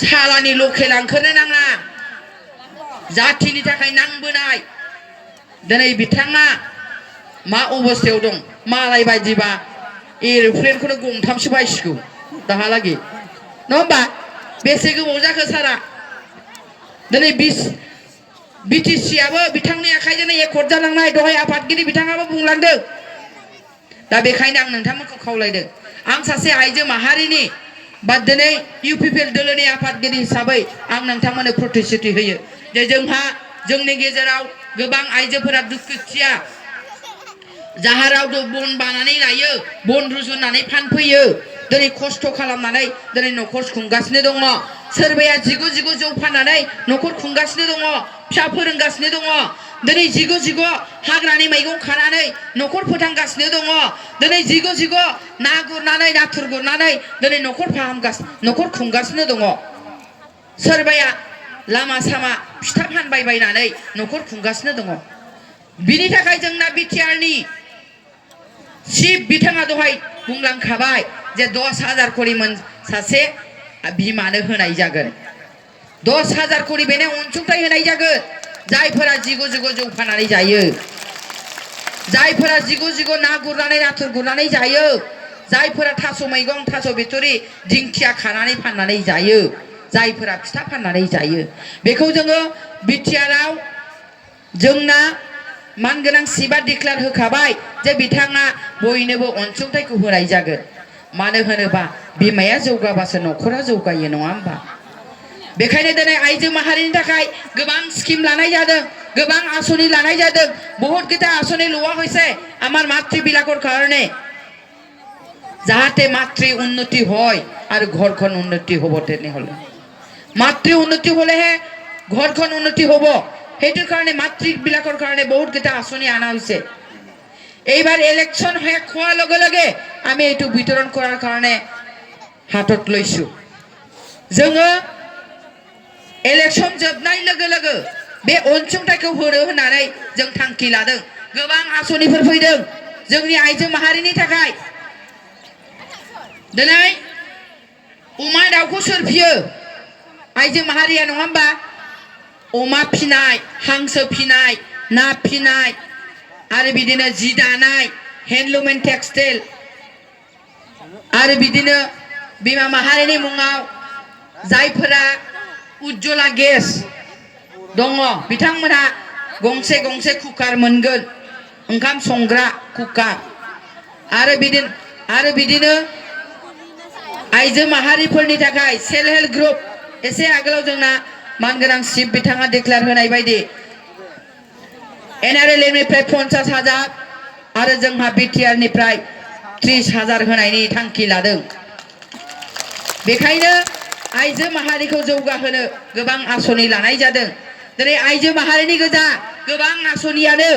सालानि लकेल आंखोनो नाङा जाथिनि थाखाय नांबोनाय दिनै बिथाङा मा अबस्थायाव दं मालाय बायदिबा एर'प्लेनखौनो गंथामसो बायसिगौ दाहालागै नङा होमबा बेसे गोबाव जाखो सारा दिनै बिटिसिआबो बिथांनि आखाइजोंनो एकर्ड जालांनाय दहाय आफादगिरि बिथाङाबो बुंलांदों दा बेखायनो आं नोंथांमोनखौ खावलायदों आं सासे आइजो माहारिनि बा दिनै इउपिपिएल दोलोनि आफादगिरि हिसाबै आं नोंथांमोननो प्रतिश्रुति होयो जे जोंहा जोंनि गेजेराव गोबां आइजोफोरा दुखुथिया जाहाराव बन बानानै लायो बन रुजुननानै फानफैयो दिनै खस्थ' खालामनानै दिनै न'खर खुंगासिनो दङ सोरबाया जिगु जौ फाननानै न'खर खुंगासिनो दङ फिसा फोरोंगासिनो दङ दिनै जिगु हाग्रानि मैगं खानानै न'खर फोथांगासिनो दङ दिनै जिगु ना गुरनानै नाथुर गुरनानै दिनै न'खर खुंगासिनो दङ सोरबाया लामा सामा फिथा फानबायबायनानै न'खर खुंगासिनो दङ बिनि थाखाय जोंना बिटिआरनि चिफ बिथाङा दहाय बुंलांखाबाय जे 10,000 करि सासे बिमानो होनाय जागोन 10,000 करि बेनो अनसुंथाइ होनाय जागोन जायफोरा जिगु जौ फाननानै जायो जायफोरा जिगु ना गुरनानै नाथुर गुरनानै जायो जायफोरा थास' मैगं थास' बिथुरि दिंखिया खानानै फाननानै जायो जायफोरा फिथा फाननानै जायो बेखौ जोङो बिटिआरआव जोंना मानगोनां सिबा डिक्लेयार होखाबाय जे बिथाङा बयनोबो अनसुंथाइखौ होनाय जागोन मानो होनोबा बिमाया जौगाबासो न'खरा जौगायो नङा होमबा बेखायनो दिनै आइजो माहारिनि थाखाय गोबां स्किम लानाय जादों गोबां आसनि लानाय जादों बहुत किता आसनि लोआ হৈছে আমার মাতৃবিলাকৰ কাৰণে যাতে মাতৃ উন্নতি হয় আর ঘরখন উন্নতি হব তেনেহলে মাতৃ উন্নতি হলেহে ঘরখন উন্নতি হব হেতুৰ কাৰণে মাতৃবিলাকৰ কাৰণে বহুত কিতা আসনি আনা হৈছে এইবাৰ ইলেকশন শেষ হোৱাৰ লগে লগে আমি এটো বিতৰণ কৰাৰ কাৰণে হাতত লৈছো जोङो इलेक्शन जोबनाय लोगो लोगो बे अनसुंथाइखौ होनो होननानै जों थांखि लादों गोबां आसनिफोर फैदों जोंनि आइजो माहारिनि थाखाय दिनै अमा दाउखौ सोर फियो आइजो माहारिया नङा होमबा अमा फिनाय हांसो फिनाय ना फिनाय आरो बिदिनो जि दानाय हेन्डलुम एन्ड टेक्सटाइल आरो बिदिनो बिमा माहारिनि मुङाव जायफोरा उज्ज्वला गेस दङ बिथांमोनहा गंसे कुकार मोनगोन ओंखाम संग्रा कुकार आरो बिदिनो आइजो माहारिफोरनि थाखाय सेल्फ हेल्प ग्रुप एसे आगोलाव जोंना मानगोनां चिफ बिथाङा डिक्लेयार होनाय बायदि एनआरएलएमनिफ्राय 50,000 आरो जोंहा बिटिआरनिफ्राय 30,000 होनायनि थांखि लादों बेखायनो आइजो माहारिखौ जौगाहोनो गोबां आसनि लानाय जादों दिनै आइजो माहारिनि गोजा गोबां आसनियानो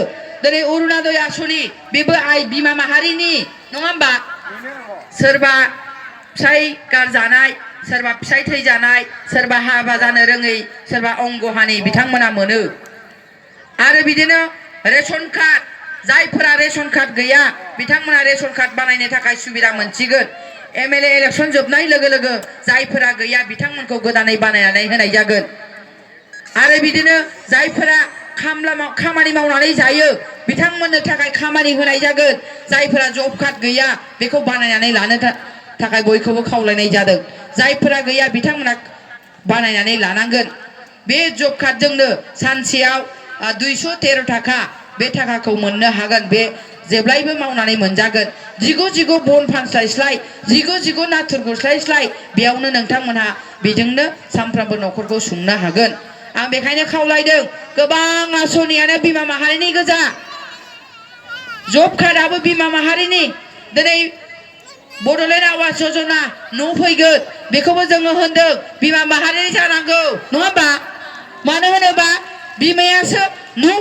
दिनै अरुणोदय आसनि बेबो बिमा माहारिनि नङा होमबा सोरबा फिसाय गारजानाय सोरबा फिसाय थैजानाय सोरबा हाबा जानो रोङै सोरबा अंगहानि बिथांमोना मोनो आरो बिदिनो रेशन कार्ड जायफोरा रेशन कार्ड गैया बिथांमोना रेशन कार्ड बानायनो थाखाय सुबिदा मोनसिगोन एमएलए इलेक्शन जोबनाय लोगो लोगो जायफोरा गैया बिथांमोनखौ गोदानै बानायनानै होनाय जागोन आरो बिदिनो जायफोरा खामानि मावनानै जायो बिथांमोननो थाखाय खामानि होनाय जागोन जायफोरा जब कार्ड गैया बेखौ बानायनानै लानो थाखाय बयखौबो खावलायनाय जादों जायफोरा गैया बिथांमोना बानायनानै लानांगोन बे जब कार्डजोंनो सानसेयाव 213 थाखा बे थाखाखौ मोननो हागोन बे जेब्लायबो मावनानै मोनजागोन जिगु बन फानस्लायस्लाय जिगु नाथुर गुरस्लायस्लाय बेयावनो नोंथांमोनहा बेजोंनो सानफ्रामबो न'खरखौ सुंनो हागोन आं बेखायनो खावलायदों गोबां आसनियानो बिमा माहारिनि गोजा जब कार्डआबो बिमा माहारिनि दिनै बड'लेण्ड आवास योजना न' फैगोन बेखौबो जोङो होनदों बिमा माहारिनि जानांगौ नङा होमबा मानो होनोबा बिमायासो न'